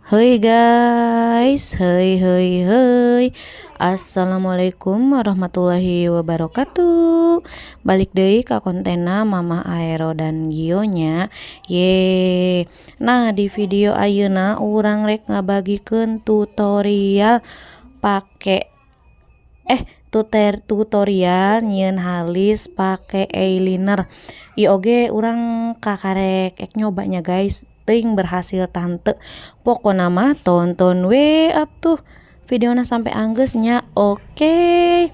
Hey guys, hey hey hey. Assalamualaikum warahmatullahi wabarakatuh. Balik deui ka kontenna Mama Aero dan Gio nya. Ye. Nah, di video ayeuna urang rek ngabagikeun tutorial pake tutorial nyieun halis pake eyeliner. Ieu oge urang kakarek ek nyoba nya, guys, teuing berhasil tah henteu. Pokona mah tonton we atuh videona sampai anggeus nya. Oke.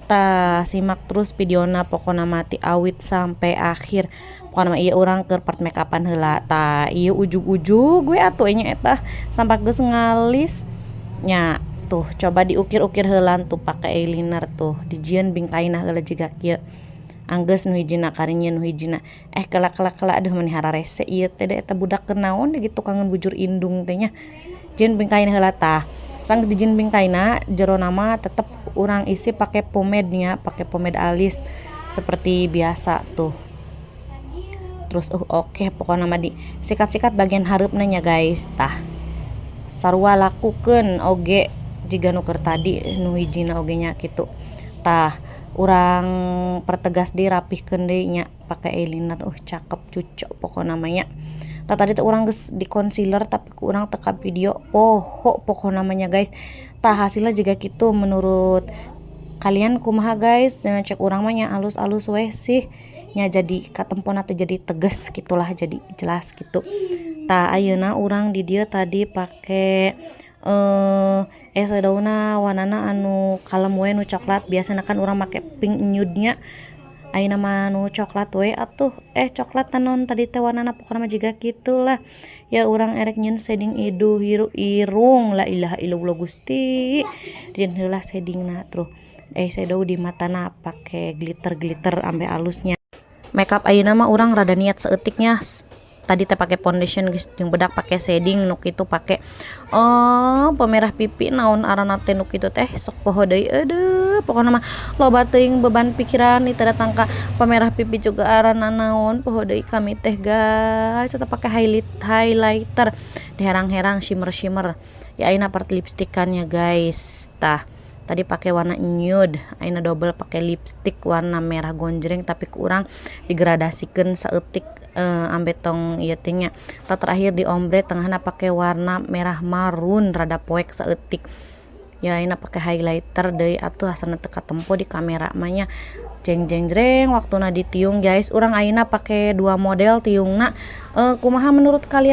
Tah, simak terus videona, pokona mah ti awit sampai akhir. Pokona mah ieu urang keur part make upan heula. Tah, ieu ujug-ujug we atuh nya eta sampai geus ngalis nya. Tuh, coba diukir-ukir heula tuh pake eyeliner tuh, dijieun bingkaina heula jiga kieu. Anggeus nu hijina, kari nyieun nu hijina. Eh, kela kela kela, aduh, meni hararese ieu teh da eta budak keur naon gitu kangen bujur indung teh nya. Jieun bingkaina heula tah. Sanggeus dijieun bingkaina, jerona mah tetep urang isi pake pomade nya, pake pomade alis seperti biasa tuh. Terus oke, pokona mah di sikat-sikat bagian hareupna nya, guys, tah. Sarua lakukeun oge jiga nu keur tadi nu hijina oge nya kitu. Tah, urang pertegas deui, rapihkeun deui nya pake eyeliner. Cakep cucok pokona mah nya. Tah, tadi teh urang geus di concealer, tapi ku urang teu video, poho pokona mah nya, guys. Tah, hasilna jiga kitu. Menurut kalian kumaha, guys? Cek urang mah nya alus-alus we sih nya, jadi katempona teh jadi tegas gitulah, jadi jelas gitu. Tah, ayeuna urang di dieu tadi pake eyeshadow-na warnana anu kalem we, nu coklat. Biasana kan urang make pink nude nya, ayeuna mah nu coklat we atuh. Eh, coklat naon tadi teh warnana, pokona mah jiga kitulah ya. Urang erek nyieun shading idu hiru irung. La ilaha illallah Gusti, jieun heula shadingna. Terus eyeshadow di matana pake glitter glitter ambe alusnya. Makeup ayeuna mah urang rada niat saeutik nya. Tadi teh pake foundation geus jeung bedak, pake shading nu kitu, pake oh pemerah pipi, naon aranna teh nu kitu teh, sok poho deui. Aduh, pokona mah loba teuing beban pikiran teh datang ka pemerah pipi juga, aranna naon poho deui kami teh, guys. Eta pake highlighter diherang-herang, shimmer shimmer ya. Ayeuna part lipstikan ya, guys. Tah, tadi pakai warna nude, ayeuna double pakai lipstick warna merah gonjreng, tapi kurang digradasikan saeutik ambe tong ieu teh nya. Tah, terakhir di ombre tengahna pakai warna merah marun, rada poek saeutik ya. Ayeuna pakai highlighter deui atuh, asana teu katempo di kamera mah nya. Jeng jeng jreng, waktuna ditiung, guys. Urang ayeuna pake dua model tiungna. Kumaha menurut kalian?